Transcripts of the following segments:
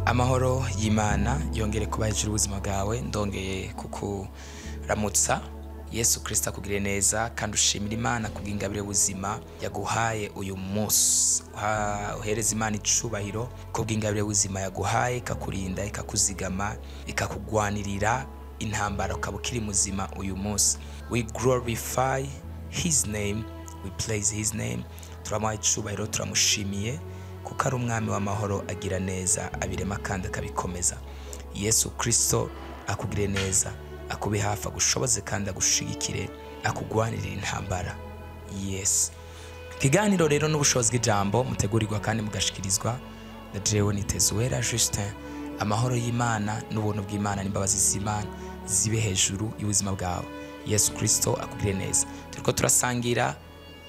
Amahoro y'Imana yongere kuba hejuru ubuzima bwawe. Ndongeye kukuramutsa. Yesu Kristo akugire neza kandi ushimira Imana kubw'ingabire y'ubuzima yaguhaye uyu munsi. Uhereza Imana icubahiro kubw'ingabire y'ubuzima yaguhaye, ikakurinda, ikakuzigama, ikakugwanirira intambara, ukaba ukiri muzima uyu munsi. We glorify his name, we praise his name. Turamuha icubahiro, turamushimiye kuko ari umwami w'amahoro, agira neza, abirema kandi akabikomeza. Yesu Kristo akugire neza, akube hafi, agushoboze kandi agushigikire, akugwanirire intambara. Yes, ikiganiro rero n'ubushobozi bw'ijambo mutegurirwa kandi mugashikirizwa na jewe Nitezuwera Justin. Amahoro y'Imana n'ubuntu bw'Imana n'imbabazi z'Imana zibe hejuru y'ubuzima bwawe. Yesu Kristo akugire neza. Turiko turasangira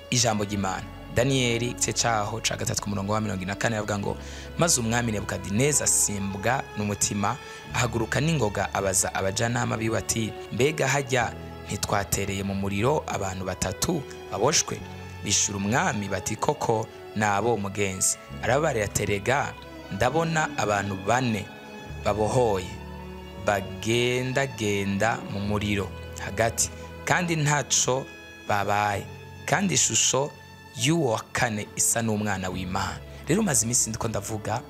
ijambo ry'Imana. Daniyeli igice cyaho ca 3 ku murongo wa 44 avuga ngo: "Maze umwami Nebukadineza asimbwa n'umutima, ahaguruka n'ingoga, abaza abajanama biwe ati: 'Mbega hajya ntitwatereye mu muriro abantu batatu baboshwe?' Bishura umwami bati: 'Koko nabo, umugenzi.' Arabarira aterega: 'Ndabona abantu bane babohoye bagendagenda mu muriro hagati, kandi ntaco babaye, kandi ishusho y'uwo wa kane isa n'umwana w'Imana.'" Rero umaze iminsi ndiko ndavuga,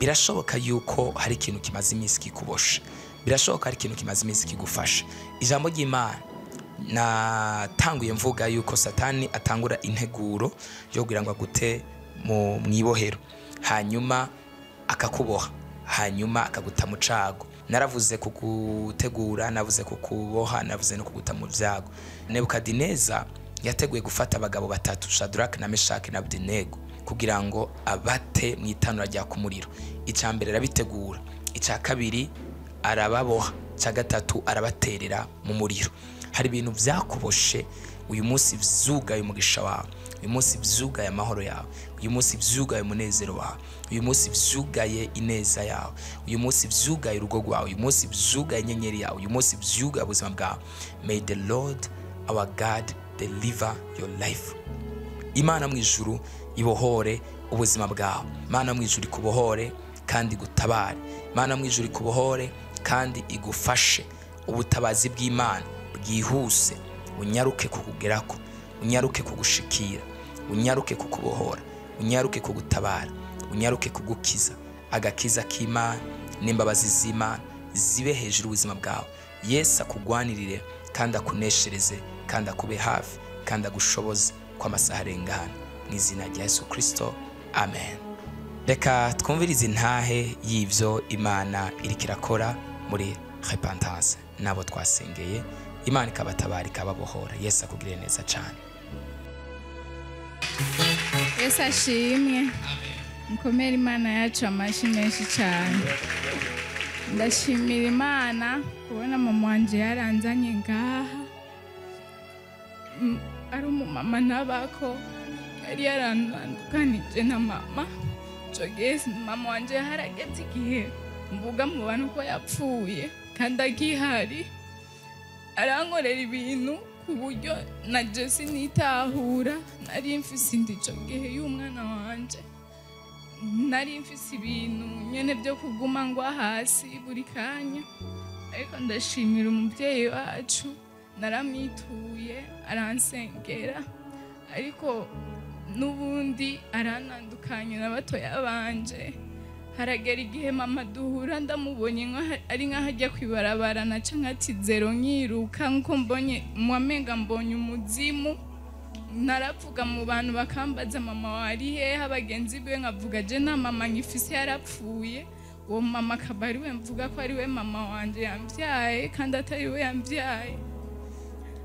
birashoboka yuko hari ikintu kimaze iminsi kikubosha, birashoboka hari ikintu kimaze iminsi kigufasha. Ijambo ry'Imana, natanguye mvuga yuko Satani atangura integuro yo kugira ngo agute mu mwibohero, hanyuma akakuboha, hanyuma akaguta mu cago. Naravuze kugutegura, navuze kukuboha, navuze no kuguta mu vyago. Nebukadineza yateguye gufata abagabo batatu, Shadrach na Meshaki na Abednego, kugira ngo abate mu itanura rya kumuriro. Icya mbere arabitegura, icya kabiri arababoha, icya gatatu arabaterera mu muriro. Hari ibintu byakuboshe uyu munsi vyugaye umugisha wawe, uyu munsi vyugaye amahoro yawe, uyu munsi vyugaye umunezero wawe, uyu munsi vyugaye ineza yawe, uyu munsi vyugaye urugo rwawe, uyu munsi vyugaye inyenyeri yawe, uyu munsi vyugaye ubuzima bwawe. May the Lord our God deliver your life. Imana mu ijuru ibohore ubuzima bwawe. Imana mu ijuru ikubohore kandi igutabare. Imana mu ijuru ikubohore kandi igufashe. Ubutabazi bw'Imana bwihuse unyaruke kukugerako, unyaruke kugushikira, unyaruke kukubohora, unyaruke kugutabara, unyaruke kugukiza. Agakiza k'Imana n'imbabazi z'Imana zibe hejuru y'ubuzima bwawe. Yesu akugwanirire kandi akuneshereze kandi akube hafi kandi agushoboze ko amasaha arengana, mu izina rya Yesu Kristo, amen. Reka twumvirize intahe y'ibyo Imana iriko irakora muri repentance n'abo twasengeye, Imana ikabatabara, ikababohora. Yesu akugirire neza cyane. Yesu ashimwe. Mukomere Imana yacu amashyi menshi cyane. Ndashimira Imana kubona mama wanje yaranzanye ngaha. Ari umumama ntabako yari yarandukanije na mama. Ico gihe mama wanje harageze igihe mvuga mu bantu ko yapfuye kandi agihari, arankorera ibintu ku buryo na je sinitahura. Nari mfise inda ico gihe y'umwana wanje, nari mfise ibintu nyene byo kuguma ngwa hasi buri kanya, ariko ndashimira umubyeyi wacu, naramwituye aransengera, ariko n'ubundi aranandukanye na batoya banje. Haragera igihe mama duhura ndamubonye ari nkaho ajya kwibarabara, naca nkati zero nkiruka, nkuko mbonye mwamenga mbonye umuzimu. Naravuga mu bantu bakambaza mama wari hehe, abagenzi be nkavuga je nta mama ngifise, yarapfuye. Uwo mama akaba ari we mvuga ko ari we mama wanje yambyaye kandi atari we yambyaye.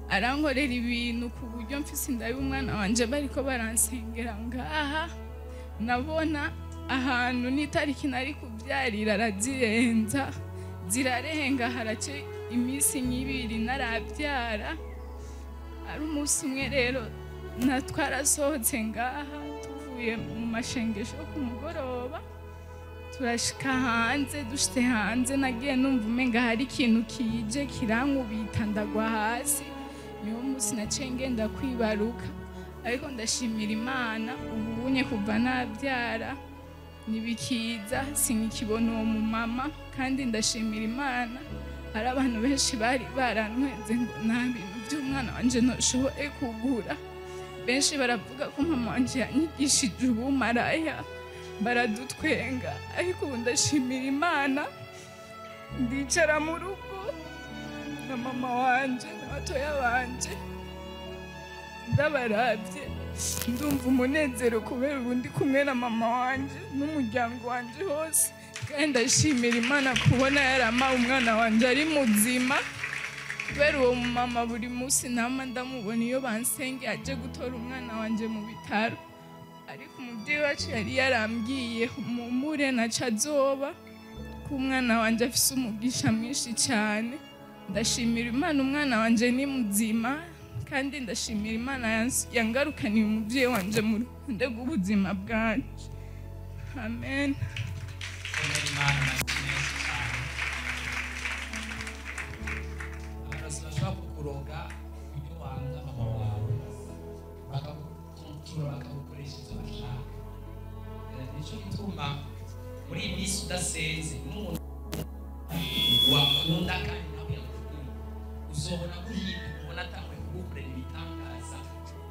Arankorera ibintu ku buryo mfise inda y'umwana wanje bariko baransengera ngaha, nabona ahantu n'itariki nari kubyarira arazirenza, zirarenga, harace iminsi nk'ibiri narabyara. Ari umunsi umwe rero na twarasohotse ngaha tuvuye mu mashengesho ku mugoroba, turashika hanze. Dushitse hanze nagiye numva umenga hari ikintu kije kirankubita, ndagwa hasi. Niwo munsi naciye ngenda kwibaruka, ariko ndashimira Imana ubunye kuva nabyara Nibikiza sinikibona uwo mumama, kandi ndashimira Imana. Hari abantu benshi bari barantwenze ngo nta bintu by'umwana wanje ntushoboye kugura. Benshi baravuga ko mama wanje yanyigishije ubumaraya, baradutwenga, ariko ubu ndashimira Imana. Ndicara mu rugo na mama wanje n'abatoya banje, ndabarabye ndumva umunezero kubera ubu ndi kumwe na mama wanje n'umuryango wanje hose. Kandi ndashimira Imana kubona yarama umwana wanje ari muzima, kubera uwo mama buri munsi nama ndamubona iyo bansenge aje gutora umwana wanje mu bitaro. Ariko umubyeyi wacu yari yarambwiye mumure naca azoba, ko umwana wanje afise umugisha mwinshi cyane. Ndashimira Imana umwana wanje ni muzima, kandi ndashimira Imana yangarukaniye umubyeyi wanje mu ruhande rw'ubuzima bwanje. Amen. Komera Imana amashyi menshi cyane. Abarozi bashobora kukuroga ibyo wanga mama wawe, bakagukontorora, bakagukoresha ibyo bashaka. Nicyo gituma muri iyi minsi udasenze n'umuntu wakunda kandi nawe yagukunda, uzobona guhinduka, ubona atanguye kugukorera ibitangaza,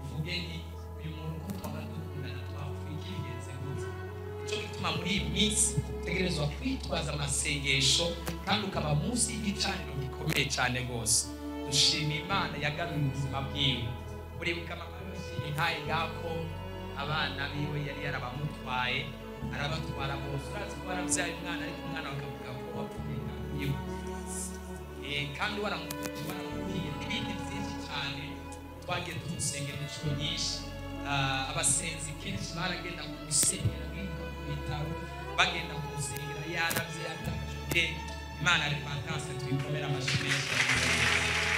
uvuge ni uyu muntu ko twaba dukundana twapfuye bigenze gute. Nicyo gituma muri iyi minsi utegerezwa kwitwaza amasengesho kandi ukaba munsi y'igicaniro gikomeye cyane rwose. Dushima Imana yagaruye ubuzima bwiwe. Uribuka mama yashimye nkaye ngako abana biwe yari yarabamutwaye, arabatwara bose. Urazi ko warabyaye umwana ariko umwana bakavuga ko wapfuye ntakuyeho. Kandi waramubwiye n'ibindi byinshi cyane. Twagiye tumusengera inshuro nyinshi. Abasenzi kenshi baragenda kumusengera, biruka ku bitaro bagenda kumusengera, yaravye yatakaje ubwenge. Imana repentance tuyikomere amashyi menshi.